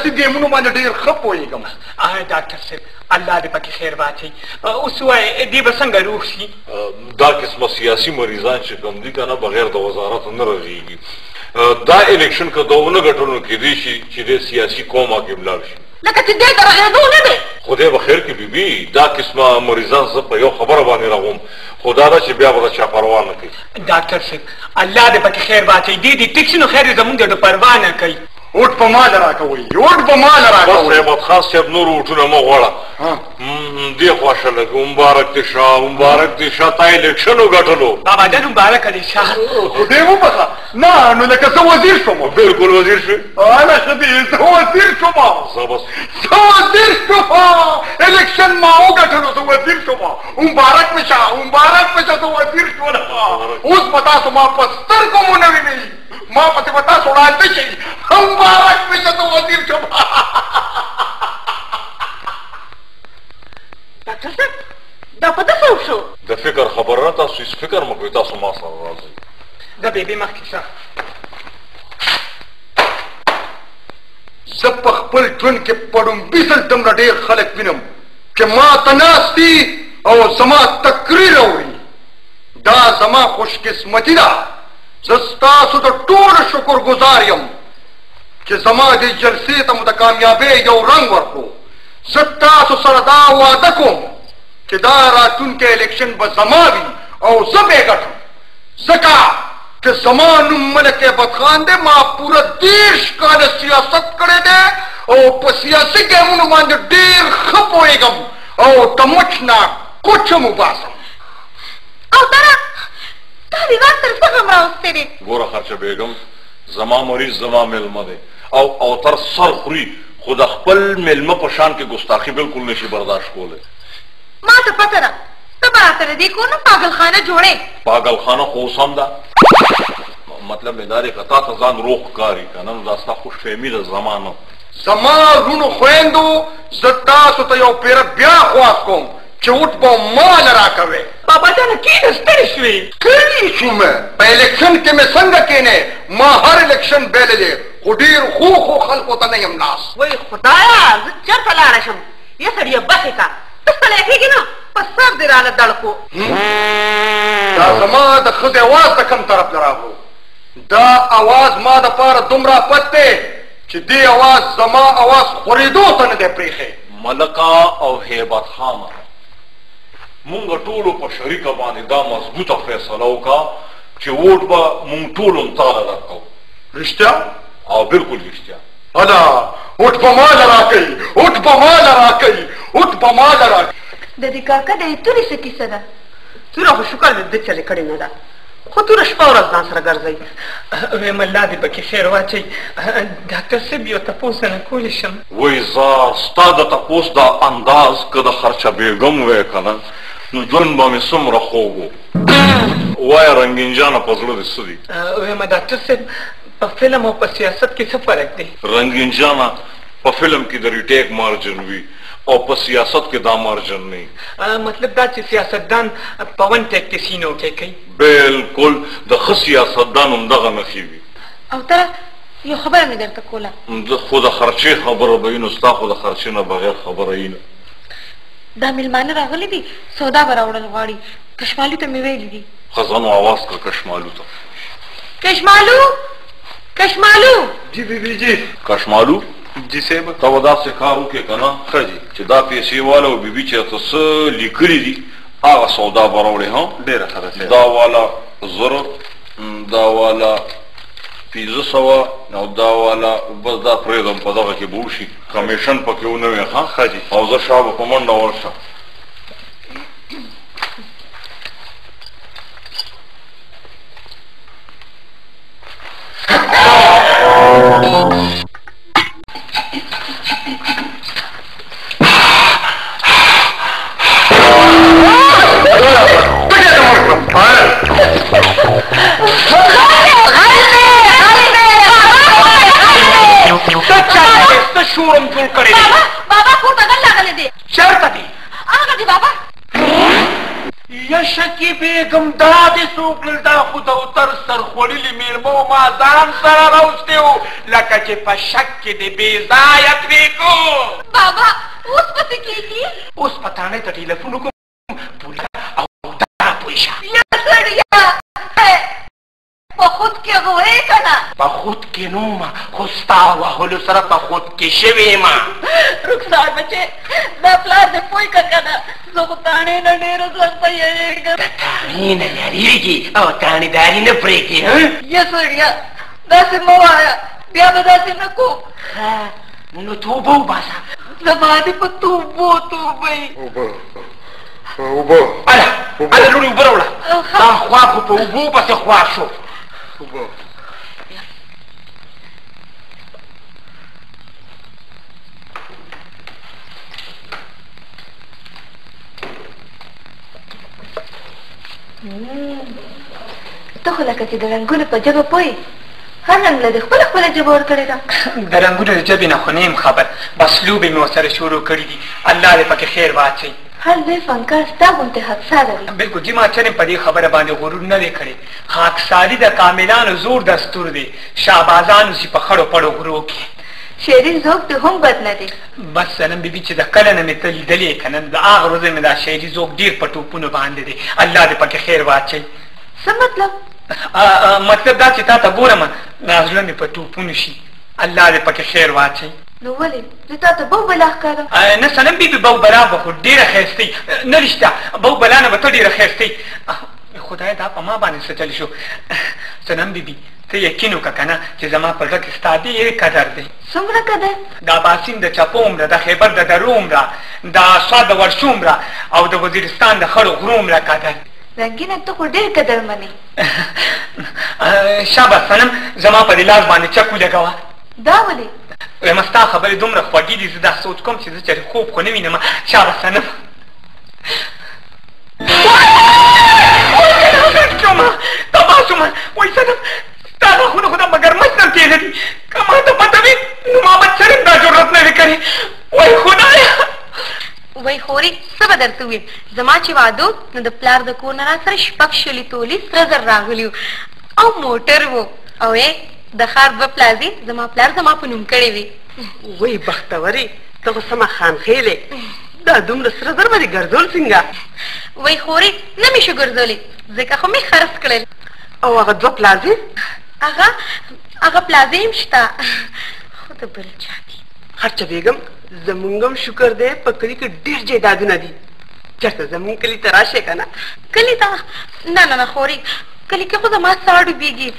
سیاسي ګیمونو باندې ډېر ښه پوهېږم. ډاکټر صاحب الله دې پکې خیر واچوي. اوس ووایه دې به څنګه روغ شي؟ دا قسمه سیاسي مریضان چې کوم دي که نه بغیر د وزارت نه رغېږي. دا الیکشن که ده ونه ګټلو نو کېدای شي چې دی سیاسي کوما کې هم لاړ شي. لکه چې دی د رغېدو نه دی. خدای به خیر کړي بیبي، دا قسمه مریضان زه په یو خبره باندې رغوم، خو دا ده چې بیا به د چا پروا نه کوي. ډاکټر صاحب الله دې پکې خیر واچوي، دې دې ټیک شي نو خیر دې زمونږ د پروا نه کوي. ووټ په ما له راکوئ، ووټ په ما له راکوئ. بس هیبت خان صاحب نور ووټونه مه غواړه. دې خوا شه لږ. مبارک دې شه، مبارک دې شه، تا الیکشن وګټلو. بابا جان مبارک دې شه. خدای وبخښه. نه نو لکه زه وزیر شوم. بالکل وزیر شوې. اله ښه دی، زه وزیر شوم. زه وزیر شوم، الیکشن ما وګټلو، زه وزیر شوم. مبارک مې شه، مبارک مې شه، زه وزیر شولم. اوس به تاسو ما په سترګو مو نه وینئ، ما پسې به تاسو ړانده شئ. مبارک مې شه، زه وزیر شوم. ډاکټر صاحب دا په ده څه وشو؟ د فکر خبره نه، تاسو هېڅ فکر مه کوئ، تاسو ما سره راځئ. د بیبي مخکې شه. زه په خپل ژوند کې په لومړي ځل دومره ډېر خلک وینم چې ما ته ناست دي او زما تقریر اوري. دا زما خوشقسمتي ده. زه ستاسو د ټولو شکرګزار یم چې زما دې جلسې ته مو د کامیابۍ یو رنګ ورکړو. زه تاسو سره دا وعده کوم چې دا راتلونکی الیکشن به زما وي او زه به یې ګټم، ځکه چې زما نوم ملک هیبت خان دی. ما پوره 30 کاله سیاست کړی دی او په سیاسي ګیمونو باندې ډېر ښه پوهېږم او د مچ نه کوچ هم وباسم. او تره تا دې ځان سره څه غم راوستی دی؟ ګوره خرچه بیګم، زما مریض زما مېلمه دی او تر سر خوري، خو د خپل مېلمه په شان کې ګستاخي بالکل نشي برداشت کولی. ما ته پته ده ته به راته د دې کور نه پاګلخانه جوړې. پاګلخانه خو اوس هم ده. مطلب مې دا دی که تا ته ځان روغ ښکاري که نه نو دا ستا خوشفهمي ده، زما نه. زما وروڼو خویندو، زه تاسو ته یو پیره بیا خواست کوم چې ووټ به ما له راکوې. بابا جانه کښېنه، ستړې شوې. ستړې شوم. په الیکشن کې مې څنګه کښېنې؟ ما هر الیکشن بایللی، خو ډېر ښو ښو خلکو ته نه یم ناست. وایي خدایه زه چېرته لاړه شم؟ یه سړیه بس یې کړه، ته ستړی کېږې نه، په سر دې رانه دړکو. دا زما د ښځې اواز د کوم طرف نه راغلو؟ دا اواز ما دپاره دومره آفت دی چې دې اواز زما اواز خورېدو ته نه دی پرېښی. ملکه او هیبت خانه، مونږ ټولو په شریکه باندې دا مضبوطه فیصله وکړه چې ووټ به مونږ ټولو هم تاله درکوو. رښتیا؟ او بالکل رښتیا. اله ووټ به ما له راکوي، ووټ به ما له راکوي، ووټ به ما له راکوي. د دې کاکا د تورې څه کیسه ده؟ توره خو شکر د ده چلې کړې نه ده، خو توره شپه ورځ ځان سره ګرځوي. ویم الله دې پکې خیر واچوي. ډاکټر صاحب یو تپوس نه کولی شم؟ وایي زار ستا د تپوس دا انداز که د خرچه بیګم وی که نه نو ژوند به مې څومره خوږ و. وایه رنګین جانه په زړه دې څه دي؟ ویم ډاکټر صاحب په فلم او په سیاست کې څه فرق دی؟ رنګین جانه په فلم کې د ریټیک مارجن وي او په سیاست کې دا مارجن نه. مطلب دا چې سیاستدان په ون ټیک کې سینو کې کوي. بالکل، د ښه سیاستدان همدغه نښې وي. او تره یو خبره مې درته کوله. خو د خرچې خبره به وي نو ستا خو د خرچې نه بغیر خبره یي نه. دا مېلمانه راغلي دي، سودا به راوړل غواړي. کشمالو ته مې ویلي دي. ښځه نو اواز کړه کشمالو ته. کشمالو، کشمالو. جی بی بی جی. کشمالو جی صاحب، ته به داسې کار وکړې که نه ښه جي چې دا پیسې واله او بیبي چې راته څه لیکلي دي هغه سودا به راوړې. ها ډېره ښه ده صاحب. دا واله 1000، دا واله 500 او دا واله بس دا پرېږدم په دغه کې به وشي، کمیشن پکې ونه وي. ښه ښه جي. او زه شابه په منډه ورشه. شورم جوړ کړی دی. بابا، بابا کور ته غل راغلی دی. چېرته دی؟ هغه دی بابا. یشکي بیګم دا دې څه وکړل؟ دا خو د اوتر سرخوړلي مېلمه ما ځان سره راوستی و، لکه چې په شک کې دې بې ځایه ترې کړو. بابا اوس به څه کېږي؟ اوس به تاڼې ته ټیلیفون وکړم پولیس او دا پوه شه. یا سړیه په خود کې غوې که نه؟ په خود کې نه ومه، خو ستا وهلو سره په خود کې شوې ما. رخسار بچې دا پلار دې پوه که که نه، زه خو تاڼې نه ډېره سخته یېرېږم. د تاڼې نه یېرېږي او تاڼېداري نه پرېږدي؟ یه سړیه داسې مه وایه، بیا به داسې نه کوم. ښه نو توبه وباسه. زما دې په توبو توبه وي. اوبه اوبه. هله هله لوڼې اوبه راوړه، دا خوا خو په اوبو پسې خوا شو. اوبه. ته خو لکه چې د رنګونو په ژبه پوه یې، هر رنګ له دې خپله خپله ژبه ورکړې ده. د رنګونو د ژبې نه خو نه یم خبر، بس لوبې مې ورسره شروع کړې دي، الله دې پکې خیر واچوي. هر لوی فنکار ستا غوندې خاکساره وي. بلکل جي، ما چرې په دې خبره باندې غرور نه دی کړی. خاکساري د کاملانو زور دستور دی، شابازانو سي په خړو پړو غرو کې. شعري ذوق دې هم بد نه دی. بس سلم بي بي چې د کله نه مې ته لیدلې که نه، د هغه ورځې مې دا شعري ذوق ډېر په ټوپونو باندې دی، الله دې پکې خیر واچوي. څه مطلب؟ مطلب دا چې تا ته ګورم دا زړه مې په ټوپونو شي، الله دې پکې خیر واچوي. نو ولې زه تا ته بو بلا ښکارم؟ نه سلم بي بي، بو بلا به خو ډېره ښایسته وي. نه رښتیا بو بلا نه به ته ډېره ښایسته یې. خدای دا په ما باندې څه چل شو. سلم بي بي ته یقین وکړه که نه چې زما په زړه کې ستا ډېر قدر دی. څومره قدر؟ د اباسین د چپو عمره، د خیبر د درو عمره، د سوات د ورشو عمره او د وزیرستان د خړو غرو عمره قدر. رنګینه ته خو ډېر قدرمن یې. شابه سنم زما په دې لاس باندې چک ولګوه. دا ولې؟ وایم ستا خبرې دومره خوږې دي، زه دا سوچ کوم چې زه چېرې خوب خو نه وینم. شابه سنم شومه تباه شومه. وایي سنم ستا غاښونه خو د مګرمچ نه تېزه دي، که ما ته پته وي نو ما به چېرې هم دا جرأت نه وي کړی. وایي خدایه. وایي خورې څه به درته ووایم، زما چې واده و نو د پلار د کور نه راسره 6 شلې تولې سره زر راغلي وو او موټر و، او ای د ښار 2 پلازې زما پلار زما په نوم کړې وې. وایي بختورې ته خو سمه خانخېلې، دا دومره سره زر به دې ګرځول څنګه؟ وایي خورې نه مې شو ګرځولی ځکه خو مې خرڅ کړل. او هغه 2 پلازې؟ هغه پلازې هم شته خو د بل چا دي. خرچه بیګم زمونږ هم شکر دی په کلي کې ډېر جایدادونه دي، چېرته زمونږ کلي ته راشې که نه؟ کلي ته؟ نه نه نه خورې، کلي کې خو زما ساه ډوبېږي،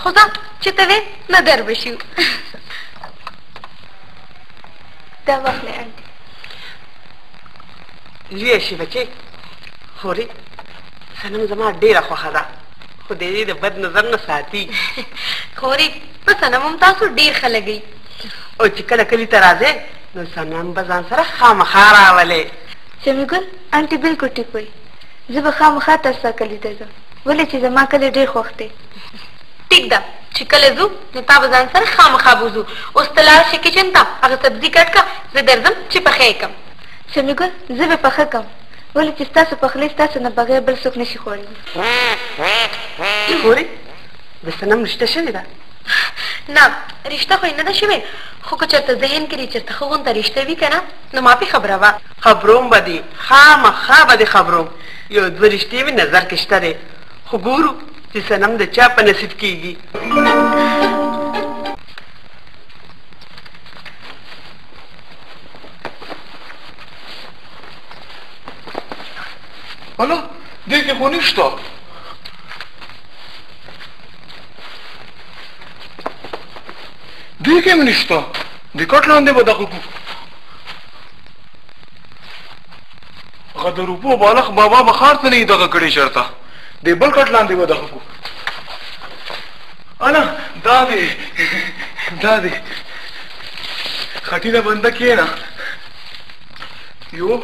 خو ځه چې ته وې نه در به شو. دا واخلې انټي. لویه شي بچې. خورې سنم زما ډېره خوښه ده، خدای دې د بد نظر نه ساتي. خورې په سنم هم تاسو ډېر ښه لګئ. او چې کله کلي ته راځې نو سنم به ځان سره خامخا راولې. شمي ګل انټي بلکل ټیک وایي، زه به خامخا تاسو سره کلي ته ځم، ولې چې زما کلی ډېر خوښ دی. ټیک ده چې کله ځو نو تا به ځان سره خامخا بوځو. اوس ته لاړ شې کچن ته، هغه سبزي کټ که، زه درځم چې پخه یې کړم. شمي ګل زه به پخه کړم، ولې چې ستاسو پخلی ستاسو نه بغیر بل څوک نشي خوړلی. خورې د سنم رشته شوې ده؟ نه رشته خو یې نه ده شوې، خو که چېرته ذهن کې دې چېرته ښه غونته رشته وي که نه نو ما پې خبروه. خبروم به دې، خامخا به دې خبروم. یو دوه رشتې مې نظر کې شته دی، خو ګورو چې سنم د چا په نصیب کېږي. هله دې کې خو نشته. دې کې هم نشته. د کټ لاندې به دغه کړو. هغه د روپو بالښت بابا به ښار ته نه وي دغه کړی چېرته. د بل کټ لاندې به دغه کړو. انا دا دی دا دی خټینه بنده کښېنه. 1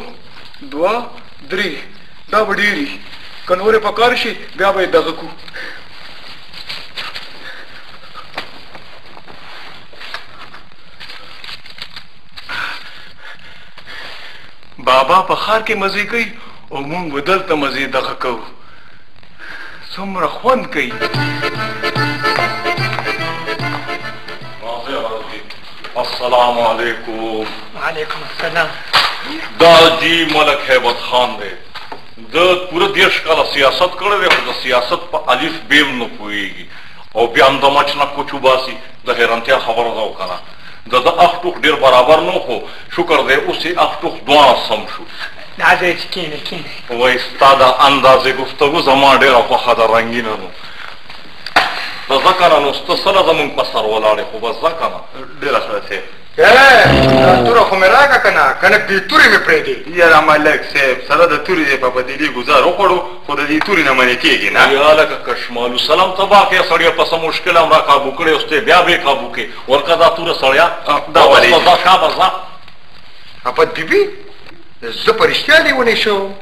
2 3 دا به ډېر وي، که نورې په کار شي بیا به یې دغه کړو. بابا په ښار کې مزې کوي او مونږ به دلته مزې دغه کوو. څومره خوند کوي. السلام علیکم. وعلیکم السلام. دا جی ملک هیبت خان دی. د پوره 30 کاله سیاست کړی دی، خو د سیاست په الف بیم نه پوهېږي او بیا هم د مچ نه کوچ وباسي. د حیرانتیا خبره ده که نه؟ د ده اخ ټوخ ډېر برابر نه، خو شکر دی اوس یې اخ ټوخ دواړه سم شو. راځئ چې کښېنئ کښېنئ. وایي ستا د اندازې ګفتګو زما ډېره خوښه ده رنګینه. نو ته ځه که نه، نو ته سره زموږ په سر ولاړې، خو بس ځه که نه. ډېره ښه ده صاحب. دا توره خو مې راکړه که نه، که نه بې تورې مې پرېږدې. یاره ملک صاحب سره د تورې دې په بدیلې ګوزار وخوړو، خو د دې تورې نه منې کېږي نه. یا لکه کشمالو سلام تباه کړې سړیه، په څه مشکل هم را قابو کړې، اوس ته بیا بې قابو کړې. ورکه دا توره سړیه. دا ولې؟ بس ځه شابه ځه. اپد بي بي زه په رښتیا لیونی شوم.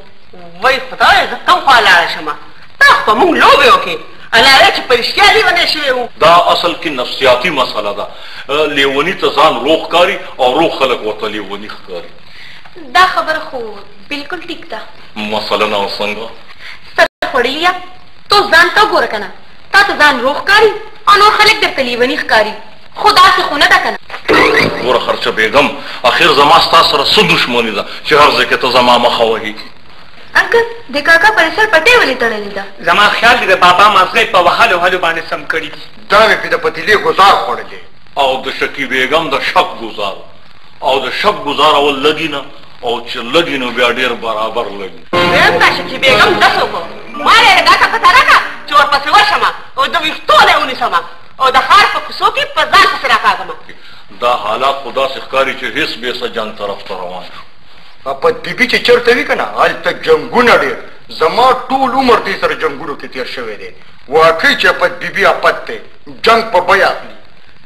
وای خدایه زه کوم خوا لاړه شم؟ تا خو په موږ لوبې وکړې، الله چې په رښتیا لیونی شوی و. دا اصل کې نفسیاتي مسله ده. لیوني ته ځان روغ ښکاري او روغ خلک ورته لیوني ښکاري. دا خبره خو بالکل ټیک ده. مثلا او څنګه؟ سر خوړلیه تو ځان ته وګوره که نه، تا ته ځان روغ ښکاري او نور خلک درته لیوني ښکاري، خو داسې خو نه ده که نه. ګوره خرچه بیګم، اخر زما ستا سره څه دښمني ده چې هر ځای کې ته زما مخه وهي؟ انکل د کاکا پر سر پټۍ ولې تړلې ده؟ زما خیال دی د بابا مازغه په وهلو وهلو باندې سم کړي دي. دا مې پرې د پتیلې ګوزار خوړلی. او د شکي بیګم د شک ګوزار، او د شک ګوزار اول لګي نه، او چې لګي نو بیا ډېر برابر لګي. ویم دا شکي بیګم داسې وکړو، ما یې داسې پته راکړه چې ورپسې ورشم او د ویښتو نه یې ونیسم او د ښار په کوڅو کې په ځان پسې راکاږم. دا حالات خو داسې ښکاري چې هېڅ بې څه جنګ طرف ته روان شو. اپد بي بي چې چېرته وي که نه، هلته جنګونه ډېر. زما ټول عمر دې سره جنګونو کې تېر شوی دی. واقعي چې اپد بي بي اپد دی، جنګ په بیه اخلي.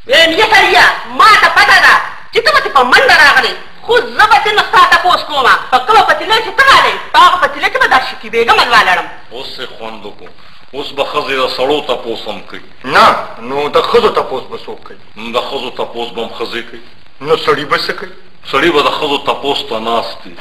ویم یه سړیه، ما ته پته ده چې ته به ترې په منډه راغلې، خو زه به ترې نه ستا تپوس کوم. په کومه پتیله چې ته راغلې، په هغه پتیله کې به دا شکي بیګم الوا لړم. اوس یې خوند وکړو، اوس به ښځې د سړو تپوس هم کوي. نه، نو د ښځو تپوس به څوک کوي؟ د ښځو تپوس به هم ښځې کوي. نو سړي به څه کوي؟ سړي به د ښځو تپوس ته ناست دي.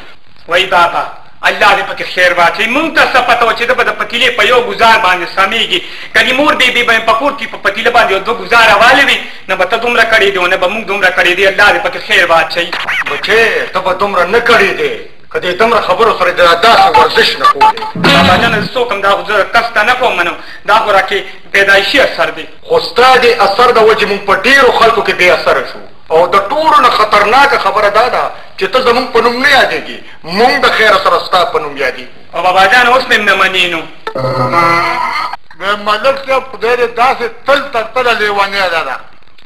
وای بابا الله دې پکې خیر واچوي. مونږ ته څه پته وه چې ده به د پتیلې په یو ګوزار باندې سمېږي. که دې مور بې بې به په کور کې په پتیله باندې یو دوه ګوزاره والوي، نه به ته دومره کړېدې او نه به مونږ دومره کړېدې. الله دې پکې خیر واچوي. بچې ته به دومره نه کړېدې که دې دومره خبرو سره د داسې ورزش نه کولې. بابا جانه زه څوک یم، دا خو زه قصده نه کوم، نو دا خو راکې پیدایشي اثر دی. خو ستا دې اثر د وجې مونږ په ډېرو خلکو کې بې اثره شو. او د ټولو نه خطرناکه خبره دا ده چې ته زمونږ په نوم نه یادېږې، مونږ د خیره سره ستا په نوم یادېږو. او بابا جان اوس مې هم نه منې نو. ملک صاحب خدای دې داسې تل تر تله لیونی لره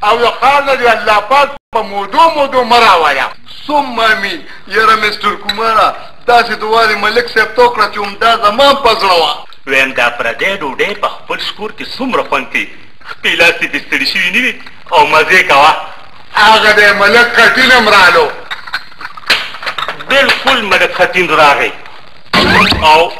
او یو ښار له دې الله پاک په مودو مودو مه راوله. ثم امین. یاره مسټر کوماره داسې دعا دې ملک صاحب ته وکړه چې همدا زما په زړه وه. ویم دا پردی ډوډۍ په خپل شکور کې څومره خوند کوي، خپې لاس دې ستړي شوي نه وي او مزې کوه. هغه دی ملک خټین هم رالو. بالکل ملک خټین راغی او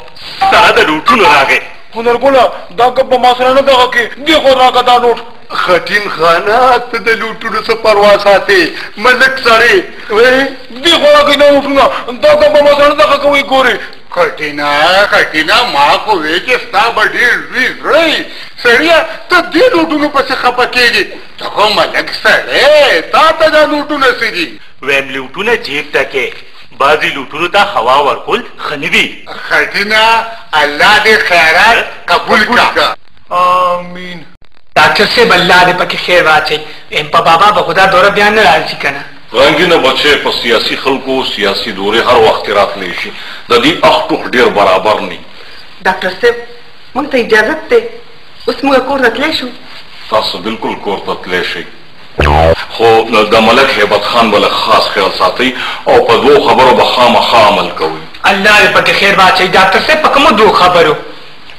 سره د لوټونو راغی. هنرګله دا ګپ به ما سره نه دغه کې دې خو راکړه دا نوټ. خټین خانه ته د لوټونو څه پروا ساتې ملک سړی؟ وایي دې خو راکړئ دا نوټونه، دا ګپ به ما سره نه دغه کوئ. ګورې خټینه خټینه ما خو وې چې ستا به ډېر لوی زړه وي سړیه، ته دې نوټونو پسې خفه کېږې، ته خو ملک سړی، تا ته دا نوټونه څه دي؟ ویم لوټونه جیب ته کې، بعضې لوټونو ته هوا ورکول ښه نه دي. خټینه الله دې خیرات قبول کړه. آمین. ډاکټر صاحب الله دې پکې خیر واچوي. په بابا به خو دا دوره بیا نه راځي که نه؟ رنګینه بچی په سیاسي خلکو سیاسي دورې هر وخت راتلی شي، د دې اخ ټوخ ډېر برابر نه. ډاکټر صاحب موږ ته اجازت دی، اوس موږ کور ته تللی شو؟ تاسو بالکل کور ته تللی شئ، خو د ملک هیبت خان به لږ خاص خیال ساتئ او په دوو خبرو به خامخا عمل کوئ. الله دې پکې خیر واچوي. ډاکټر صاحب په کومو دوو خبرو؟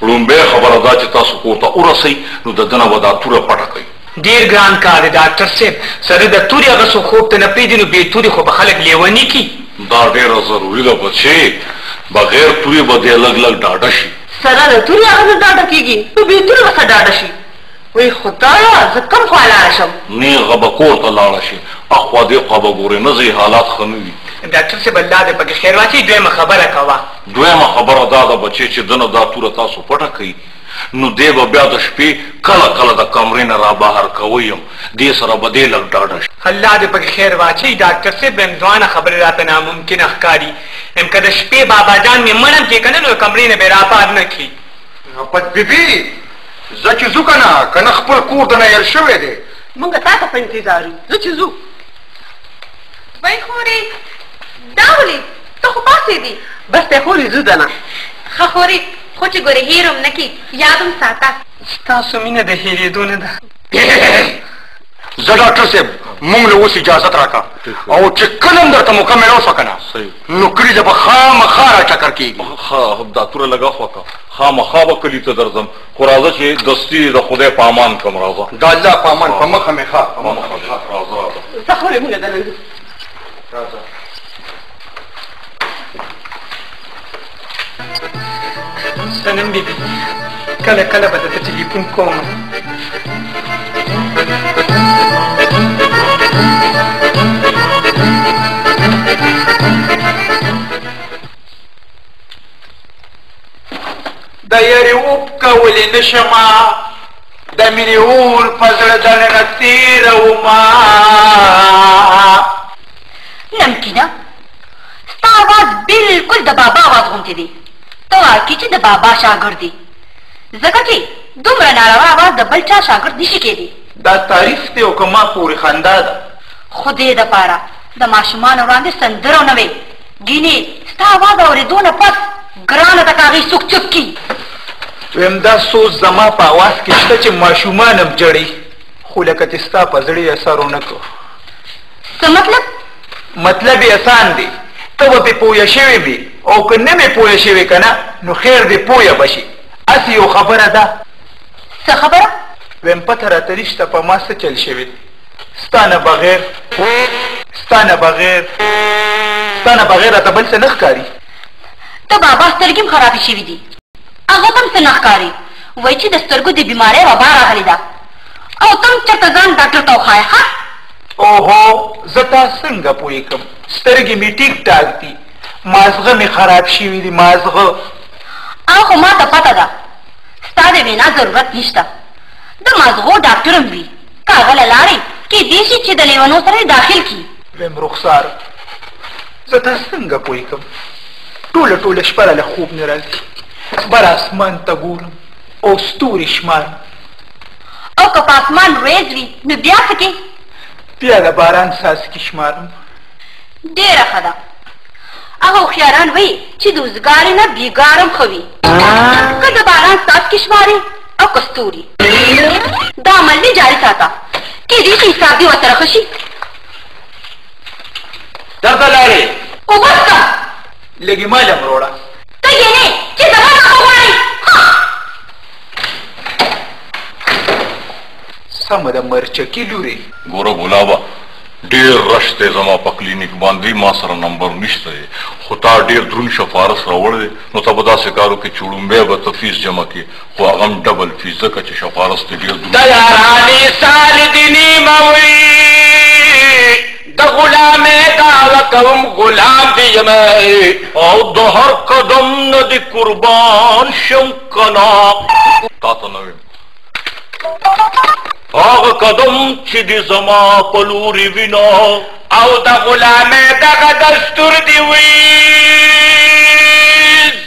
ړومبی خبره دا چې تاسو کور ته ورسئ نو د ده نه به دا توره پټه کوئ. ډېر ګران کار دی ډاکټر صاحب، سره د تورې هغه څوک خوب ته نه پرېږدي نو بې تورې خو به خلک لیوني کړي. دا ډېره ضروري ده بچې، بغیر تورې به دی لږ لږ ډاډه شي. سره د تورې هغه نه ډاډه کېږي نو بې تورې به څه ډاډه شي؟ وایي خدایه زه کوم خوا لاړه شم؟ نېغه به کور ته لاړه شې، اخوا دېخوا به ګورې نه ځې، حالات ښه نه وي. ډاکټر صاحب الله دې پکې خیر واچوي. دویمه خبره کوه. دویمه خبره دا ده بچې چې دنه دا توره تاسو پټه کړئ، نو دی به بیا د شپې کله کله د کمرې نه را بهر کوئ هم، دې سره به دی لږ ډاډه شي. الله دې پکې خیر واچوي ډاکټر صاحب. وایم ځوانه خبرې راته ناممکنه ښکاري. وایم که د شپې بابا جان مې مړم کړي که نه نو د کمرې نه به یې را بهر نه کړي. پت بیبي زه چې ځو که نه که نه خپل کور دنه هېر شوی دی. موږ تا ته په انتظار یو، زه چې ځو. وای خورې دا ولې ته خو پاڅېدې؟ بس دی خورې ځو دنه. ښه خورې خو چې ګورې هېر هم نه کړې، یاد هم ساته. ستاسو مینه د هېرېدو نه ده. زه ډاکټر صاحب مونږ له اوس اجازت راکړه، او چې کله هم درته موقع میلاو شوه که نه نو کلي ته به خامخا را چکر کېږي. ښه دا توره لږه خوا که، خامخا به کلي ته درځم، خو راځه چې دستي د خدای په امان کړم. راځه. د الله په امان. په مخه مې ښه، په مخه مې ښه. راځه راځه. ځه خورې مونږ دننه ځو. راځه. صنم بیبي کله کله به درته ټلیفون کوم. د یاري اوبکه ولې نه شمه، د مینې اور په زړه دننه تېرومه. نمکینه ستا آواز بالکل د بابا آواز غوندې دی. ته واقعي چې د بابا شاګرد دی، ځکه چې دومره ناروا آواز د بل چا شاګرد نشي کېدی. دا تعریف دی او که ما پورې خندا ده؟ خدای دپاره د ماشومانو وړاندې سندره نه وې، ګینې ستا آواز اورېدو نه پس ګرانه ده که هغوی څوک چوپ کړي. ویم دا سوز زما په آواز کې شته چې ماشومان هم ژړي، خو لکه چې ستا په زړه یې اثر ونه کړ. څه مطلب؟ مطلب یې اسان دی، ته به پرې پوهه شوې وې، او که نه مې پوهه شوې که نه نو خیر دې پوهه به شي. هسې یو خبره ده. څه خبره؟ ویم پته راته نشته په ما څه چل شوی دی، ستا نه بغیر ستا نه بغیر ستا نه بغیر راته بل څه نه ښکاري. د بابا سترګې هم خرابې شوې دي، هغه ته هم څه نه ښکاري. وایي چې د سترګو د بیمارۍ وبا راغلې ده، او ته هم چېرته ځان ډاکټر ته وښایه. ښه؟ اوهو زه تا څنګه پوه کړم، سترګې مې ټیک ټاک دي، مازغه مې خراب شوي دي، مازغه. هغه خو ما ته پته ده، ستا د وینا ضرورت نشته. د مازغو ډاکټر هم وي، که هغه له لارې کېدای شي چې د لیونو سره یې داخل کړي. ویم رخسار زه تا څنګه پوه کړم، ټوله ټوله شپه راله خوب نه راځي، بر اسمان ته ګورم او ستوري شمارم. او که په اسمان ورېځ وي نو بیا څه کې؟ بیا د باران څاڅکي شمارم. ډېره ښه ده. هغه هوښیاران وایي چې د وزګارې نه بېګار هم ښه وي، که د باران څاڅکي شمارې او که ستوري. دا عمل دې جاري ساته، کېدای شي حساب دې ورسره ښه شي. درته لاړې؟ اوبه څښم. لږې مال هم راوړه. ته یې نه چې زما نه غواړې. سمه ده مرچکي لورې. ګوره ګلابه ډېر رش دی زما په کلینیک باندې، ما سره نمبر نشته دی، خو تا ډېر دروند شفارس راوړی دی، نو ته به داسې کار وکړې چې ړومبی به ته فیس جمع کړې، خو هغه هم ډبل فیس، ځکه چې شفارس دی ډېر دروند. د یارانې سال دې نیمه وي، د غلامې دعوه کوم غلام دې یم، او د هر قدم نه دې قربان شم که نه. تا ته نه ویم هغه قدم چې دې زما په لوري وینه، او د غلامې دغه دستور دې وي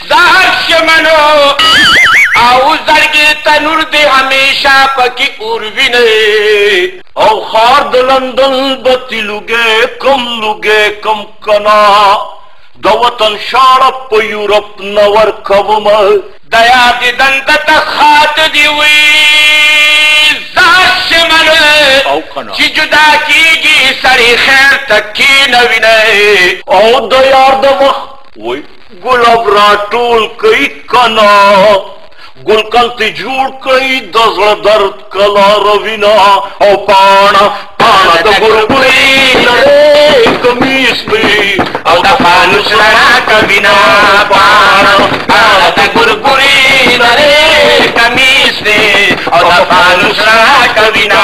زهر شمنو، او زرګې تنور دې همیشه پکې اور وینه، او ښار د لندن به تې لوګی کم لوګی کم که نه، د وطن شاړه په یورپ نه ورکوم. د یادې دنده ته خات دې وي زهر شمنو، چې جدا کېږي سړی خیر ته کښېنوي نه، او د یار د مخ وای ګلاب راټول کوي که نه، ګلکن ته جوړ کړئ د زړه درد کله روینه، او پاڼه پاڼه د ګرګورې نری کمیس دی، او د فانوس رڼا کوینه، پاڼه پاڼه د ګرګورې نری کمیس دی، او د فانوس رڼا کوي نه.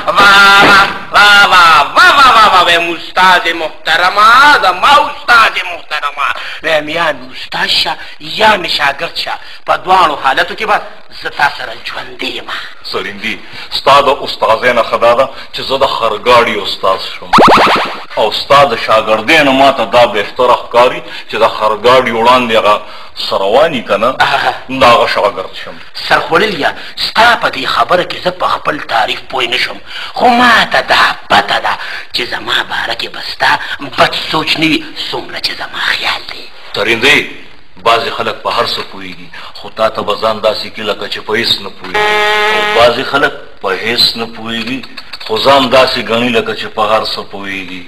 واه واه واه واه واه واه واه. وایم استاد محترمه، زما استاد محترمه، وایم یا مې استاد شه یا مې شاګرد شه، په دواړو حالتو کې به زه تا سره ژوندی یم. سریندي ستا د استاذۍ نه ښه دا ده چې زه د خرګاډي استاد شم، او ستا د شاګردۍ نه ما ته دا بهتره ښکاري چې د خرګاډي وړاندې هغه سرواني که نه د هغه شاګرد شم. سرخوړلیه ستا په دې خبره کې زه په خپل تعریف پوه نه شم، خو ما ته دا پته ده چې زما باره کې به ستا بد سوچ نه وي څومره چې زما خیال دی. سریندۍ بعضې خلک په هر څه پوهېږي، خو تا ته به ځان داسې کړي لکه چې په هېڅ نه پوهېږي، او بعضې خلک په هېڅ نه پوهېږي خو ځان داسې ګڼي لکه چې په هر څه پوهېږي.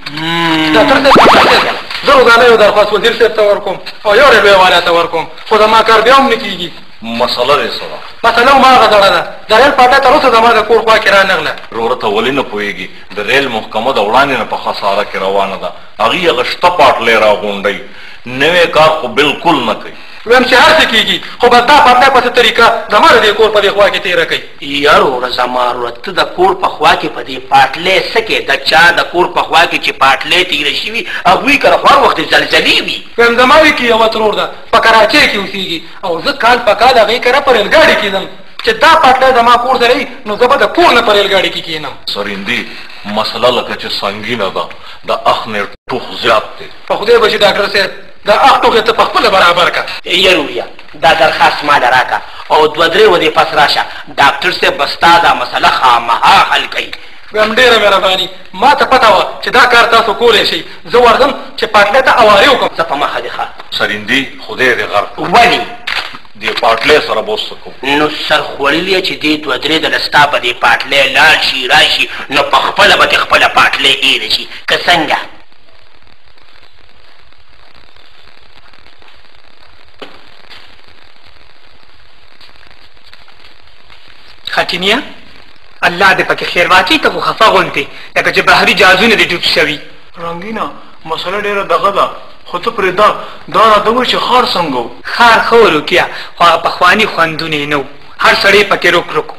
ډاکټر صاحب زه روزانه یو درخواست وزیر صاحب ته ورکوم او یو ریلوی والا ته ورکوم، خو زما کار بیا هم نه کېږي. مسله دې څه ده؟ مسله هماغه زړه ده، د ریل پاټه تر اوسه زما د کور خوا کې رانغله. وروره ته ولې نه پوهېږي؟ د ریل محکمه د وړاندې نه په خساره کې روانه ده، هغوی هغه شته پاټلی راغونډوي، نوی کار خو بالکل نه کوي. وایم چې هر څه کېږي، خو بس دا پاټلی په څه طریقه زما د دې کور په دې خوا کې تېره کوي. یا وروره زما وروره، ته د کور په خوا کې په دې پاټلی څه کې؟ د چا د کور په خوا کې چې پاټلی تېره شوي هغوی کره خو هر وخت زلزلې وي. وایم زما وي کې یوه ترور ده په کراچۍ کې اوسېږي، او زه کال په کال هغې کره په ریلګاډي کې ځم، چې دا پاټلی زما کور سره وي نو زه به د کور نه په ریلګاډي کې کښېنم. سریندي مسله لکه چې سنګینه ده، د اخ نه ټوخ زیات دی. په خدای به شي ډاکټر صاحب، دا اخ ټوخ یې ته په خپله برابر کړه. یرویه دا درخواست ماله راکړه او دوه درې ورځې پس راشه، ډاکټر صاحب به ستا دا مسله خامخا حل کوي. وایم ډېره مهرباني، ما ته پته وه چې دا کار تاسو کولی شئ، زه ورځم چې پاټلی ته اوارې وکړم. زه په مخه دې ښه. سریندي خدای دې غرق. ولې؟ دې پاټلی سره به اوس څه کوو؟ نو سرخوړلی چې دې دوه درې ځله ستا په دې پاټلی لاړ شي راشي نو په خپله به دې خپله پاټلی هېره شي که څنګه؟ خټینیه الله دې پکې خیر واچوي، ته خو خفه غوندې لکه چې بحري جهازونه دې ډوب شوي. رنګینه مسله ډېره دغه ده، خو ته پرې دا دا راته ووایه چې ښار څنګه و؟ ښار ښه و روکیه، خو هغه پخواني خوندونه یې نه وو، هر سړی پکې روک روک و.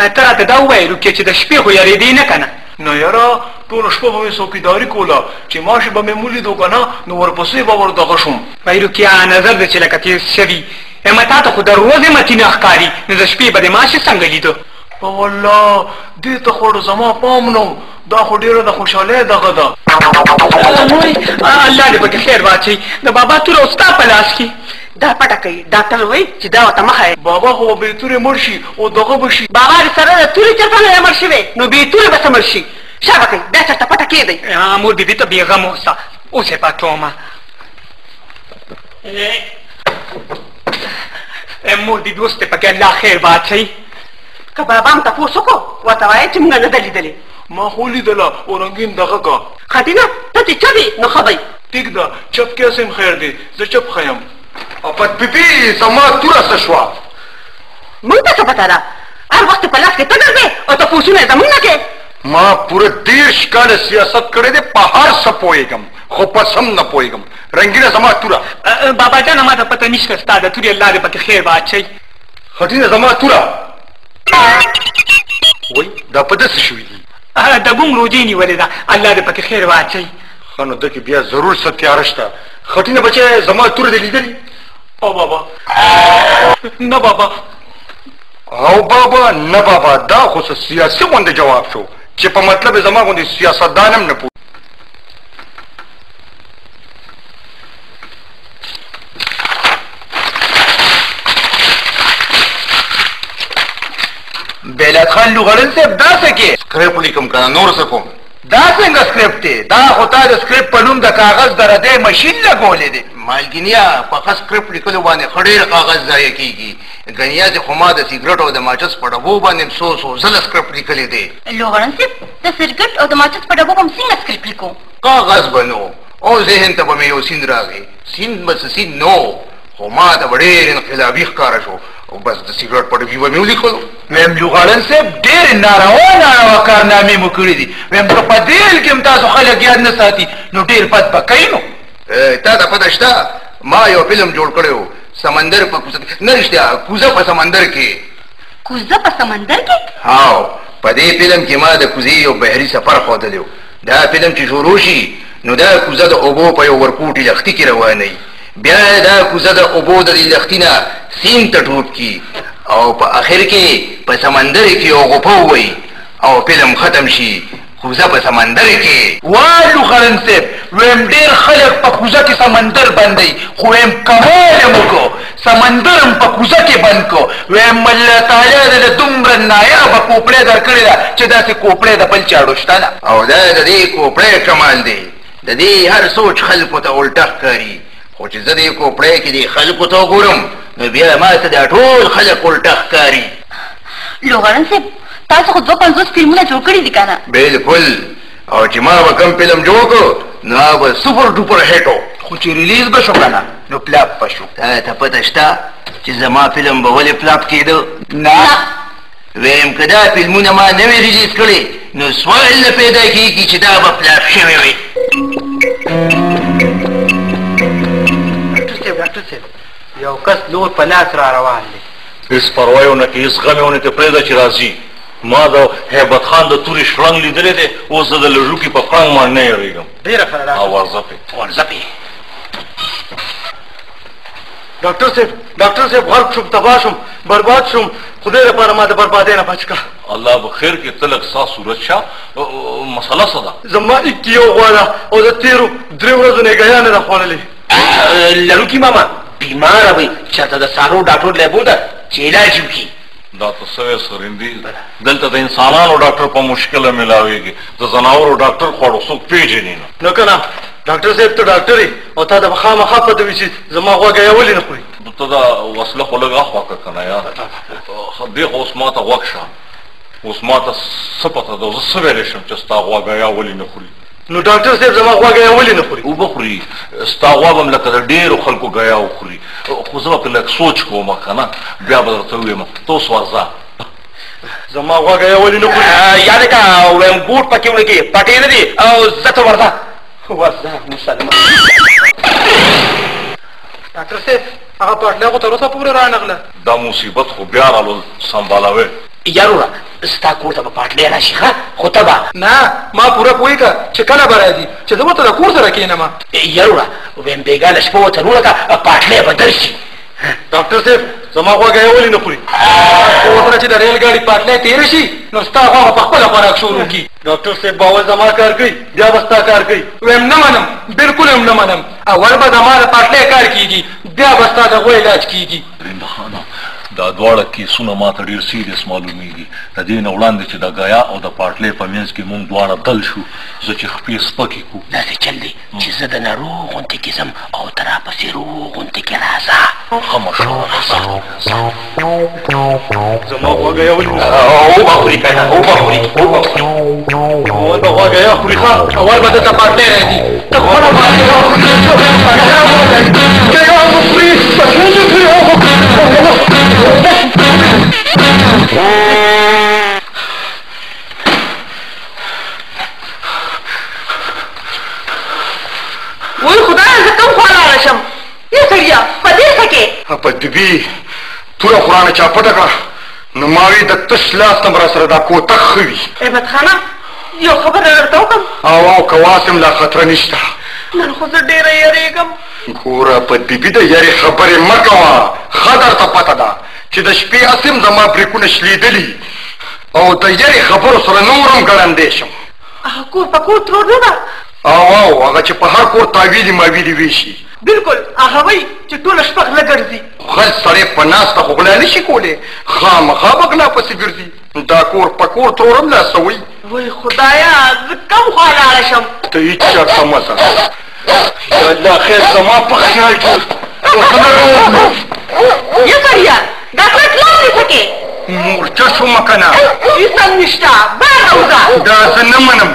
ته راته دا ووایه روکیه چې د شپې خو یارېدې نه که نه؟ نه یاره، ټوله شپه به مې څوکیداري کوله، چې ماشي به مې ولیدو که نه نو ورپسې به ور دغه شوم. وایي روکیه نظر دې چې لکه تېز شوي، اما تا ته خو د ورځې متینه ښکاري، نو د شپې به دې ماشې څنګه لیده؟ په والله دې ته خو زما پام نه و، دا خو ډېره د خوشحالۍ دغه ده. مورې الله دې پکې خیر واچوي، د بابا توره اوس ستا په لاس کې. دا پټه کوي، ډاکټر وایي چې دا ورته مه ښیه. بابا خو به بې تورې مړ شي او دغه به شي. بابا دې سره د تورې چېرته نه دی مړ شوی، نو بې تورې به څه مړ شي؟ شابه کوي بیا چېرته پټه کېږدئ. مور بي بي ته بېغمه اوسه، اوس یې پټومه. مور بي بي اوس دې پکې الله خیر واچوي. که بابا هم تپوس وکړو ورته وایه چې موږ نه ده لیدلې. ما خو لیدله او رنګین دغه کا. خټینه ته چې چپ یې نو ښه به وي. ټیک ده، چپ کې هسې هم خیر دی، زه چپ ښه یم. افت بي بي زما توره څه شوه؟ موږ ته څه پته ده، هر وخت په لاس کې ته ګرځې او تپوسونه یې زموږ نه کوې. ما پوره 30 کاله سیاست کړی دی، په هر څه پوهېږم خو په څه هم نه پوهېږم. رنګینه زما توره. بابا جانه ما ته پته نشته ستا د تورې، الله دې پکې خیر واچوي. خټینه زما توره. وایي دا په ده څه شوي دي؟ د ګونګ روجې نیولې ده، الله دې پکې خیر واچوي. ښه نو ده کې بیا ضرور څه تیاره شته. خټینه بچی زما توره دې لیدلې؟ او بابا نه بابا. او بابا نه بابا، دا خو څه سیاسي غوندې جواب شو چې په مطلب یې زما غوندې سیاستدان هم نه پوهېږي. بیلات خان لوغړن صاحب دا څه کې؟ سکرپټ لیکم که نه نور څه کوم. دا څنګه سکرپټ دی؟ دا خو تا د سکرپټ په نوم د کاغذ د ردۍ مشین لګولی دی. مالګینیا په ښه سکرپټ لیکلو باندې ښه ډېر کاغذ ضایع کېږي. ګنیا چې خو ما د سیګرټ او د ماچس په ډبو باندې هم څو څو ځله سکرپټ لیکلی دی. لوغړن صاحب د سیګرټ او د ماچس په ډبو به هم څنګه سکرپټ لیکو؟ کاغذ به نو او ذهن ته به مې یو سیند راغی، سیند به څه سیند نه و، خو ما ته به ډېر انقلابي ښکاره شو او بس د سیګرټ په ډبي به مې ولیکلو. ویم لوغړن صاحب ډېرې ناروا ناروا کارنامې مو کړې دي. ویم که په دې حال کې هم تاسو خلک یاد نه ساتي نو ډېر بد به کوي. نو تا ته پته شته ما یو فلم جوړ کړی و، سمندر په کوزه کې، نه رښتیا کوزه په سمندر کې. کوزه په سمندر کې؟ هاو، په دې فلم کې ما د کوزې یو بحري سفر ښودلی و. دا فلم چې شروع شي نو دا کوزه د اوبو په یو ورکوټي لښتي کې روانه وي، بیا دا کوزه د اوبو د دې لښتي نه سیند ته ټوپ کړي او په اخر کې په سمندر کې یو غوپه ووایي او فلم ختم شي. کوزه په سمندر کې. والو خرن صاحب، ویم ډېر خلک په کوزه کې سمندر بندوي، خو ویم کمال یې وکړو، سمندر هم په کوزه کې بند کړو. ویم الله تعالی دې له دومره نایابه کوپړۍ درکړې ده چې داسې کوپړۍ د بل چا شته نه. او دا د دې کوپړۍ کمال دی، د دې هر سوچ خلکو ته الټه ښکاري، خو چې زه دې کوپړۍ کې دې خلکو ته وګورم نو بیا ما ته دا ټول خلک الټه ښکاري. لوغړن صاحب، تاسو خو 52 فلمونه جوړ کړي دي که نه؟ بالکل، او چې ما به کوم فلم جوړ کړو نو هغه به super duper hit و، خو چې release به شو که نه نو flop به شو. تا ته پته شته چې زما فلم به ولې flop کېده؟ نه. ویم که دا فلمونه ما نه وي release کړي نو سوال نه پیدا کېږي چې دا به flop شوی وي. ډاکټر صاحب، ډاکټر صاحب، یو کس لور په لاس را روان دی. هېڅ پروا یې ونه کړي، هېڅ غم یې ونه کړي، پرېږده چې راځي. ما د هیبت خان د تورې شړنګ لیدلی دی، اوس زه د لږوکي په پړنګ باندې نه یېرېږم. ډېره ښه ده. او ورځه پې، ورځه پې. ډاکټر صاحب، ډاکټر صاحب، غرق شوم، تباه شوم، برباد شوم، خدای لپاره ما د بربادۍ نه بچ کړه. الله به خیر کړي، ته لږ ساه صورت شه. مسله څه ده؟ زما ایکي یو غوا ده او د تېرو 3 ورځو نه یې ګیا نه ده خوړلې. لړوکي ماما بیماره وي، چېرته د سارو ډاکټر له بوته چې علاج یې وکړي. دا ته څه وایې سرندي؟ دلته د انسانانو ډاکټر په مشکله میلاویږي، د ځناورو ډاکټر خواړو څوک پېژني نه. نه که نه ډاکټر صاحب، ته ډاکټر یې او تا ته به خامخا پته وي چې زما غوا ګیا ولې نه خوري. ته دا وسله خو لږ اخوا کړه که نه یار. دې خو اوس ما ته غوږ شه، اوس ما ته څه پته ده، زه څه ویلی شم چې ستا غوا ګیا ولې نه خوري؟ نو ډاکټر صاحب زما غوا ګیا ولې نه خوري؟ وبه خوري، ستا غوا به هم لکه د ډېرو خلکو ګیا وخوري، خو زه به پرې لږ سوچ کوم که نه بیا به درته ووایم. ته اوس ورځه. زما غوا ګیا ولې نه خوري؟ یا لکه وایم ګوټ پکې ونه کړي، پټې نه دي، او زه ته ورځه، ورځه مسلمان. ډاکټر صاحب، هغه پاټلی خو تر اوسه پورې رانغله. دا مصیبت خو بیا رالل سمبالوې. یاروره، ستا کور ته به پاټلی راشي، ښه؟ خو ته به نه، ما پوره پوه کړه چې کله به راځي چې زه ورته د کور سره کښېنم. یاروره، وایم بېګا له شپه ورته وروړه پاټلی به درشي. ډاکټر صاحب، زما غوا ګیا ولې نه خوري؟ ورسره چې د ریل ګاډي پاټلی تېره شي نو ستا غوا به پخپله خوراک شروع کړي. ډاکټر صاحب، باور زما کار کوي، بیا به ستا کار کوي. وایم نه منم، بالکل هم نه منم. اول به زما د پاټلی کار کېږي، بیا به ستا د غوا علاج کېږي. رندخانه، دا دواړه کیسونه ما ته ډېر serious معلومیږي. د دې نه وړاندې چې د ګیا او د پاټلۍ په منځ کې مونږ دواړه دل شو، زه چې خپې سپکې کړو. داسې چل دی چې زه د ناروغ غوندې کې ځم او ته راپسې روغ غوندې کې راځه. ښه مشوره. زما غوا ګیا ولې نه وبه خوري که نه؟ وبه خوري، وبه خوري. اول به غوا ګیا خوري، ښه؟ اول به دلته پاټلی راځي، ته خپله ګیا خوري، ګیا خوري، ګیا خوري. وای خدایه، زه کوم خوا لاړه شم؟ یو سړیه، په دې څه کې؟ په دبي توره خو رانه چا پټه کړه، نو ما وی د تش لاس نه به راسره دا کوتک ښه وي. احمد خانه، یو خبره درته وکړم؟ او او که واسم لا خطره نشته. نن خو زه ډېره یېرېږم. ګوره په دبي د یارې خبرې مه کوه، ښه درته پته ده چې د شپې هسې هم زما بریکونه شلېدلي او د یارې خبرو سره نور هم ګړندی شم. هغه کور په کور ترور نه ده؟ او او هغه چې په هر کور تاویلي ماویلي ویشي. بالکل، هغه وایي چې ټوله شپه غله ګرځي. غل سړی په ناسته خو غلا نه شي کولی، خامخا به غلا پسې ګرځي. دا کور په کور ترور هم لا څه وایي. وای خدایه، زه کوم خوا لاړه شم؟ ته هېڅ چېرته مه ځه. یا الله خیر، زما په خیال کې یه سړیه، دا کټ لاندې څه کې؟ مورچه شومه که نه؟ هېڅ هم نشته، بهر راوځه. دا زه نه منم،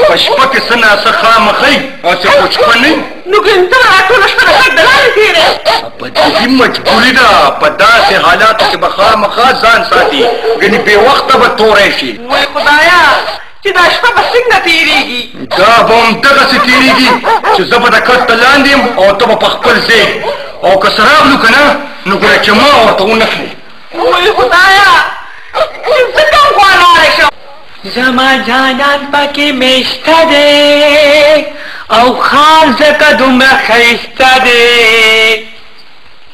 په شپه کې څه ناڅه خامخا هسې خو شپه نه. نو ګنې ته به ټوله شپه د کټ د لاندې تېرې؟ په دې مجبوري ده، په داسې حالاتو کې به خامخا ځان ساتي، ګنې بې وخته به توری شي. وای خدایه، چې دا شپه به څنګه تېرېږي؟ دا به همدغسې تېرېږي چې زه به د کټ ته لاندې یم او ته به په خپل ځای، او که څه راغلو که نه نو ګوره چې ما ورته ونه کړې. وای خدایه، زه کوم خوا لاړه شم؟ زما جانان پکې میشته دی او ښار ځکه دومره ښایسته دی.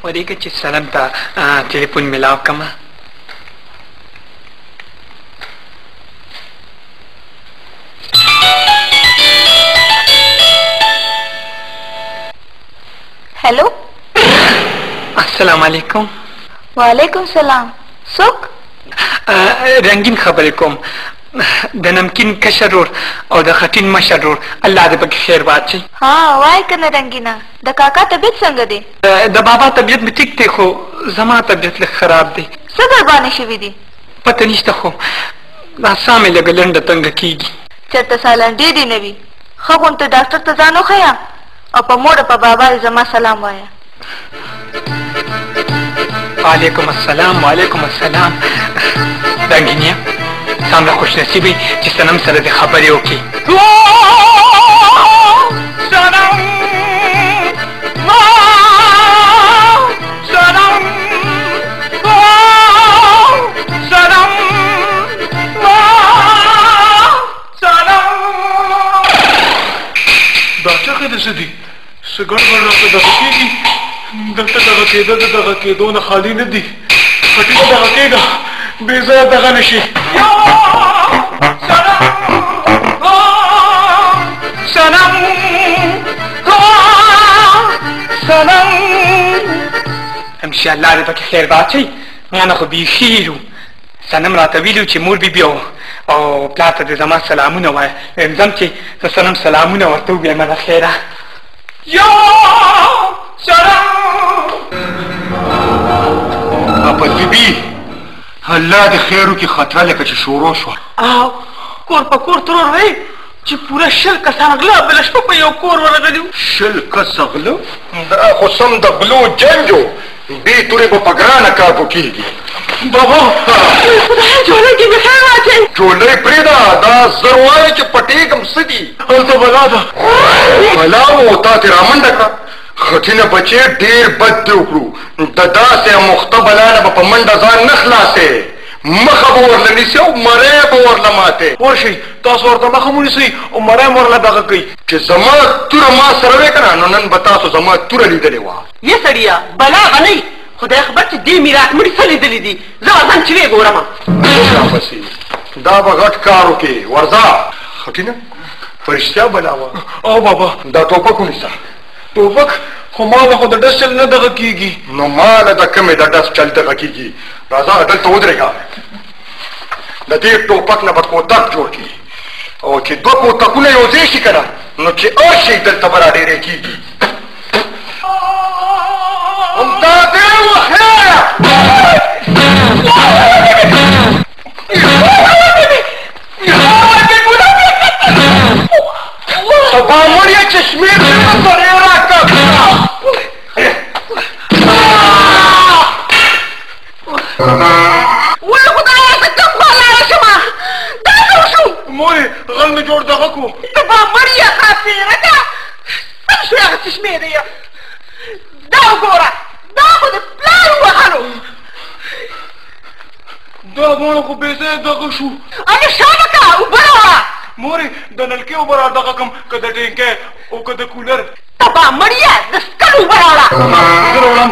ورېږه چې سلام ته ټلیفون میلاو کړم. هلو، السلام علیکم. وعلیکم سلام. څوک؟ رنګین خبرې کوم، د نمکین کشر ورور او د خټین مشر ورور. الله دې پکې خیر واچوي. ها وای که نه رنګینه، د کاکا طبیعت څنګه دی؟ د بابا طبیعت مې ټیک دی، خو زما طبیعت لږ خراب دی. څه درباندې شوي دي؟ پته نشته، خو دا ساه مې لږه لنډه تنګه کېږي. چېرته سالنډې دې نه وي؟ ښه غونته ډاکټر ته ځان وښیه او په مور په بابا دې زما سلام وایه. وعلیکم السلام. وعلیکم السلام. رنګینیه، څومره خوش نصیب یې چې صنم سره دې خبرې وکړې. صنم، صنم، صنم، صنم. دا چغې د څه دي؟ څه ګړبړ راته دغه کېږي. دلته دغه کېده د دغه کېدو نه خالي نه دي. خټینه دغه کېږه، بې ځایه دغه نه شي. سلام، سلام. انشاءالله دې پکې خیر واچوي. ما نه خو بیخي هېر وو. صنم راته ویلي چې مور بي بي او پلار ته دې زما سلامونه وایه. وایم ځم چې د صنم سلامونه ورته ووایم. له خیره. یا سلام. اپل بي بي، الله دې خیر وکړي. خطره لکه چې شروع شوه. او کور په کور ترور وایي چې پوره 20 کسان غله بله شپه په یو کور ورغلي وو. 20 کسه غله؟ دا خو سم د غلو جنګ و. دې تورې به په ګرانه کابو کېږي. بابا خدایه، جولۍ کې مې خیر واچوي. جولۍ پرېږده، دا زر وایه چې پټېږم څه دي. هلته بلا ده. بلا وه، تا ترې رامنډه کړه. خټینه بچې ډېر بد دې وکړو. د داسې مخته بلا نه به په منډه ځان نه خلاصې. مخه به ورله نیسي او مری به ورله ماتې. ورشئ تاسو ورته مخه مو نیسئ او مری مو ورله دغه کوي. چې زما توره ما سره وې که نه، نو نن به تاسو زما توره لیدلې وه. یه سړیه، بلا به نه وي. خدای خبر چې دې میراث مړي څه لیدلي دي. زه ورځم چې ویې ګورم. شابسي، دا به غټ کار وکړي. ورځه خټینه، په رښتیا بلا وه. او بابا، دا ټوپک ونیسه. ټوپک؟ خو ما له خو د ډس چل نه دغه کېږي. نو ما له د کومې د ډس چل دغه کېږي؟ راځه دلته ودرېږه. د دې ټوپک نه به کوتک جوړ کړي، او چې دوه کوتکونه یو ځای شي که نه، نو چې هر شی دلته به راډېری کېږي. همدا دی وخیره. سبا مړ یې چې شمېر دې به سړی راکړه. وای خدایه، زه کوم خوا لاړه شم؟ دا څه وشو؟ مورې، غل مې جوړ دغه کړو. ته به مړ یې ښاپېرکه. څه شوې هغه چشمې دی؟ دا وګوره، دا خو دې پلار ووهلو. دا دواړه خو بې ځایه دغه شو. هغه شا وکړه، اوبه راوړه. مورې، د نلکې اوبه را دغه کړم که د ټینکۍ او که د کولر؟ ته به مړ یې، د څکلو اوبه راوړه. زه راوړم.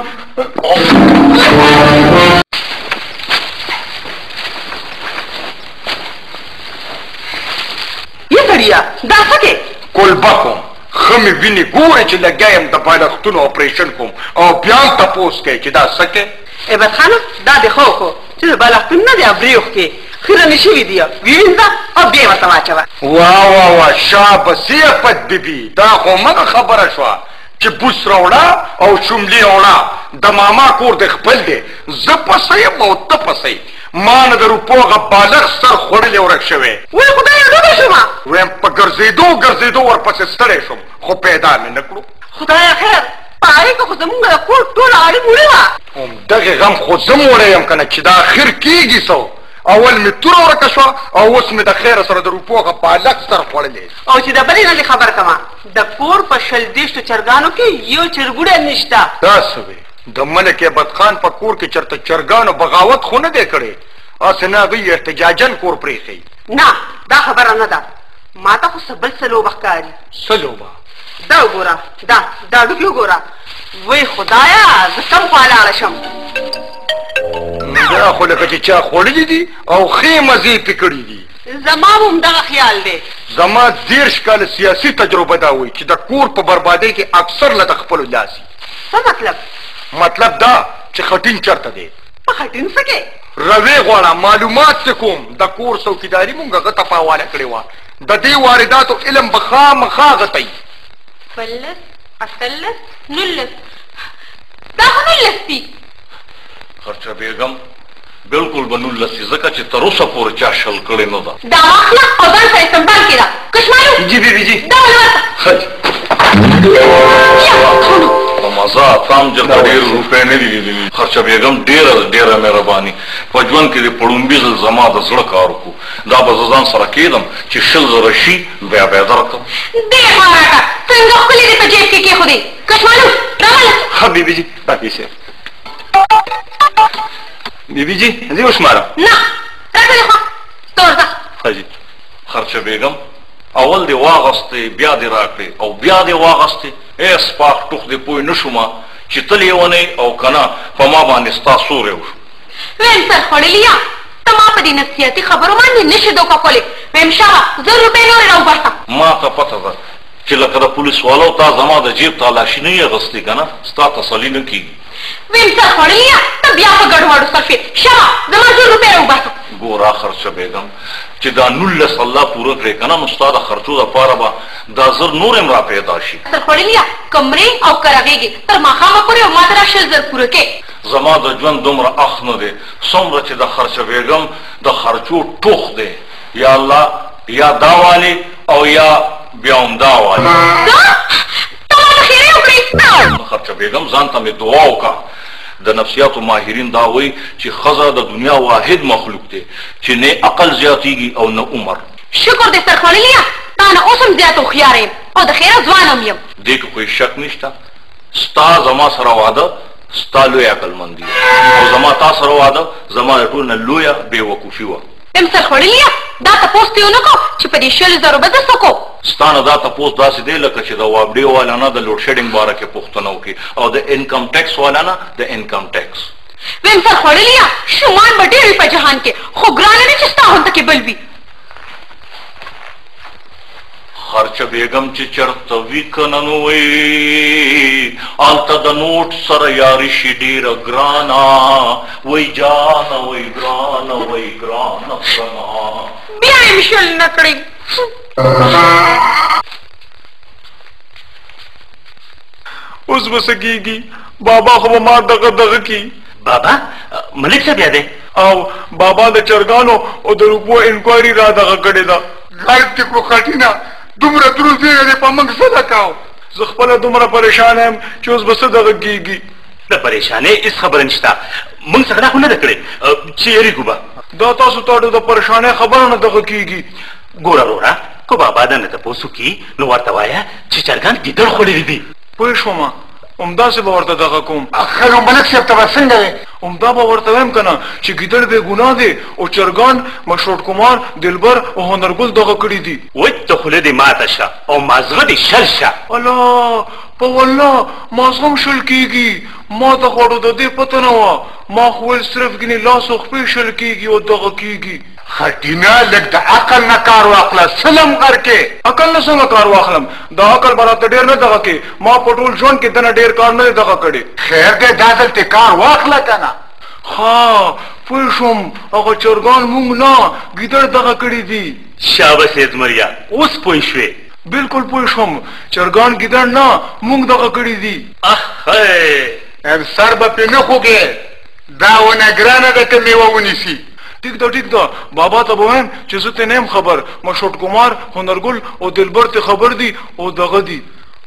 یه سړیه، دا څه کې؟ کولبه کوم. ښه مې وینې، ګورې چې لګیا یم د بالښتونو اپریشن کوم، او بیا هم تپوس کوې چې دا څه کې؟ عباد خانه، دا دې ښه وکړو چې د بالښتونو نه دې ابرې وښکې، خیرنې شوي دي، ویې او بیا یې ورته واچوه. وا وا وا، شابسې افت بي بي، دا خو همغه خبره شوه چې بوس راوړه او شملې راوړه. د ماما کور دې خپل دی، زه پسې یم او ته پسې. ما نه د روپو هغه بالښت سر خوړلی ورک شوی. وای خدایه، ډوبه شوم. وایم په ګرځېدو ګرځېدو ورپسې ستړی شوم، خو پیدا مې نه کړو. خدایه خیر، په هغې کې خو زموږ د کور ټوله اړي موړې وه. همدغې غم خو زه موړی یم که نه، چې دا اخر کېږي څه. اول مې توره ورکه شوه او اوس مې د خیره سره د روپو هغه بالښت سر خوړلی. او چې د بلې نه دې خبر کړم، د کور په 20 دېرشو چرګانو کې یو چرګوړی نشته. دا څه وې؟ د ملک هیبت خان په کور کې چېرته چرګانو بغاوت خو نه دی کړی؟ هسې نه هغوی احتجاجاً کور پرېښی. نه، دا خبره نه ده. ما ته خو څه بل څه لوبه ښکاري. څه لوبه؟ دا وګوره، دا دا ډوکې وګوره. وی خدایه، زه کوم خوا لاړه شم؟ دا خو لکه چې چا خوړلي دي او ښې مزې پرې کړي دي. زما هم همدغه خیال دی. زما 30 کاله سیاسي تجربه دا وایي چې د کور په بربادۍ کې اکثر له د خپلو لاس وي. څه مطلب؟ مطلب دا چې خټین چېرته دی؟ په خټین څه کې؟ روې غواړه، معلومات څه کوم. د کور څوکیداري مونږ هغه ته په حواله کړې وه. د دې وارداتو علم به خامخا هغه ته وي. 17، 18، 19، دا خو 19 دي. خرچه بیګم، بالکل به 19 وي، ځکه چې تر اوسه پورې چا 20 کړې نه ده. دا واخله او ځان سره یې سمبال کړه. کشمالو جي بي بي جي، دا ولې ورته؟ ښه جي. په مزه تام چېرته ډېر روپۍ نه دي لیدلي. خرچه بیګم ډېره ډېره مهرباني. په ژوند کې دې په ړومبي ځل زما د زړه کار وکړو. دا به زه ځان سره کېدم چې 20 زره شي بیا به یې درکړم. ډېر ښه راکړه، څنګه ښکلې دې په جیب کې کېښودې. کشمالو راواله. ښه بي بي جي، دا پیسې. بي بي جي، زه یې وشمارم؟ نه، راکړه دې خوا، ته ورځه. ښه جي. خرچه بیګم، اول دې واغستې، بیا دې راکړې او بیا دې واغستې. ای سپاخ ټوخ دې پوه نه شومه چې ته لیونی او که نه، په ما باندې ستا سوری وشو. ویم سرخوړلیه، ته ما په دې نفسیاتي خبرو باندې نه شې دوکه کولی. ویم شابه، 1000 روپۍ نورې راوباسه. ما ته پته ده چې لکه د پولیس والو تا زما د جیب تالاشي نه یې اخیستې که نه، ستا تسلي نه کېږي. ویم سرخوړلیه، ته بیا په ګډوډو سر شوې. شابه، زما 1000 روپۍ راوباسه. ګوره خرچه بیګم، چې دا 19 الله پوره کړې که نه، نو ستا د خرچو دپاره به دا 1000 نور هم را پیدا شي. سرخوړلیه، کمرې او کرغېږې تر ماښامه پورې او ما ته را 20 زره پوره کړې. زما د ژوند دومره اخ نه دی څومره چې د خرچه بیګم د خرچو ټوخ دی. یا الله، یا دا والې او یا بیا هم دا والې. ته ما ته ښېرې وکړې. خرچه بیګم، ځان ته مې دعا وکړه. د نفسیاتو ماهرین دا وایي چې ښځه د دنیا واحد مخلوق دی چې نه عقل زیاتیږي او نه عمر. شکر دې سرخوړلیه، تا نه اوس هم زیات هوښیار یم او د خیره ځوان هم یم. دې کې خو هېڅ شک نشته، ستا زما سره واده ستا لویه عقلمندي ده او زما تا سره واده زما د ټول نه لویه بېوقوفي وه. یم سرخوړلیه، دا تپوس ته یې ونه کړو چې په دې 20 زرو به زه څه کوم؟ ستا نه دا تپوس داسې دی لکه چې د وابډې والا نه د لوډشیډینګ باره کې پوښتنه وکړي او د انکم ټیکس والا نه د انکم ټیکس. ویم سرخوړلیه، شومان به ډېر وي په جهان کې، خو ګرانه دی چې ستا غونته کې بل وي. خرچه بیګم چې چېرته وي که نه نو وایي هلته د نوټ سره یاري شي ډېره ګرانه. وایي جانه، وایي ګرانه، وایي ګرانه ګرانه. بیا یې 20 نه کړې. اوس به څه کېږي؟ بابا خو به ما دغه دغه کړي. بابا ملک صاحب یادې؟ او بابا د چرګانو او د روپو انکوایري را دغه کړې ده. غرق دې کړو خټینه، دومره دروند زیری دې په موږ څه لګاو؟ زه خپله دومره پریشان یم چې اوس به څه دغه کېږي. د پریشانۍ هېڅ خبره نشته، موږ څه ګناه خو نه ده کړې چې یېرېږو به. دا تاسو ته د پریشانۍ خبره نه دغه کېږي. ګوره وروره، که بابا د نه تپوس وکړي نو ورته وایه چې چرګان ګیدړ خوړلي دي. پوه شوم، همداسې به ورته دغه کوم. ښه نو ملک صاحب ته به څنګه وې؟ همدا به ورته وایم که نه چې ګیدړ بې ګناه دی او چرګان مشروط کمار، دلبر او هنرګل دغه کړي دي. وچ ته خوله دې ماته شه او مازغه دې 20 شه. الله په والله مازغه هم 20 کېږي. ما ته خو اډو د دې پته نه وه، ما خو ویل صرف ګینې لاس او خپې 20 کېږي او دغه کېږي. خټینه، لږ د عقل نه کار واخله، سلم غرکې. عقل نه څنګه کار واخلم؟ دا عقل به راته ډېر نه دغه کې، ما په ټول ژوند کې دنه ډېر کار نه دی دغه کړی. خیر دی، دا ځل ترې کار واخله که نه. ښه پوه شوم، هغه چرګان مونږ نه ګیدړ دغه کړي دي. شابه سید مریا، اوس پوه شوې؟ بالکل پوه شوم، چرګان ګیدړ نه مونږ دغه کړي دي. اخی سر به پرې نه خوږې، دا ونه ګرانه ده که میوه ونیسي. ټیک ده ټیک ده، بابا ته به وایم چې زه ترې نه یم خبر، مشوټ کمار، هنرګل او دلبر ترې خبر دي او دغه دي.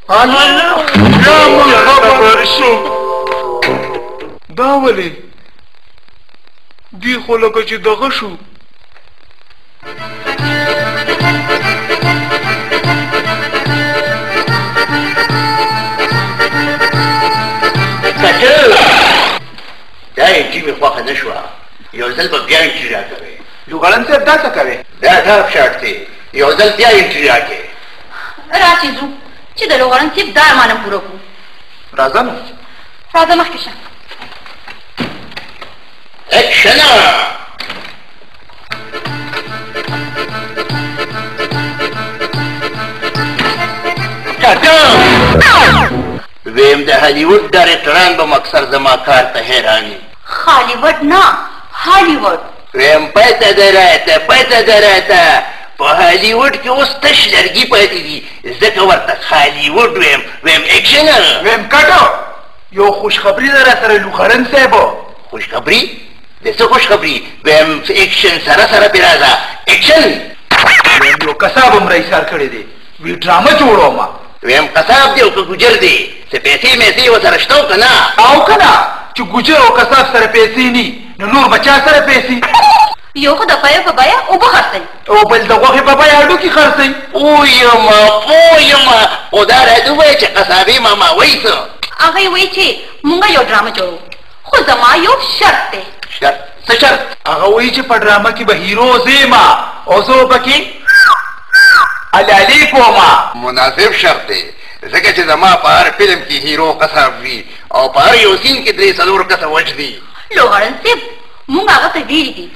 بیا موږ خبر شو. دا ولې دی خو لکه چې دغه شو. کټو، دا انټي مې خوښه نه شوه. یو ځل به بیا انټري راکوې. لوغړن صاحب دا څه کوې؟ دا ټاپ شاټ دی، یو ځل بیا انټري راکې. راشي ځو چې د لوغړن صاحب دا ارمان هم پوره کړو. راځه نو. راځه مخکې شه. اکشن. ویم د هالیوډ ډایرکټران به اکثر زما کار ته حیران وي. هالیوډ نه، هالیوډ. ویم پته ده راته، پته ده راته، په هالیوډ کې اوس تش لرګي پاتې دي، ځکه ورته هالیوډ ویم. ویم اکشن. ویم کټو یو خوشخبري ده راسره لوخړن صاحب. خوشخبري؟ د څه خوشخبري؟ ویم اکشن سره سره پرې راځه. اکشن. ویم یو قصاب هم راایسار کړی دی، وی ډرامه جوړومه. ویم قصاب دی او که ګوجر دی؟ څه پیسې میسې ورسره شته او که نه؟ او که نه چې ګوجر او قصاب سره پیسې نی نو نور به چا سره پیسې؟ یو خو د پیو په بیه اوبه خرڅوي او بل د غوښې په بیه هډوکي خرڅوي. پوه یمه، پوه یمه، خو دا راته ووایه چې قصابې ماما وایي څه؟ هغې وایي چې مونږ یو ډرامه جوړوو، خو زما یو شرط دی. شرط؟ څه شرط؟ هغه وایي چې په ډرامه کې به هیرو زه یم او زه به پکې حلالې کومه. مناسب شرط دی، ځکه چې زما په هر فلم کې هیرو قصاب وي او په هر یو سین کې 3-4 کسه وژني. لوغړن صاحب مونږ هغه ته ویلي دي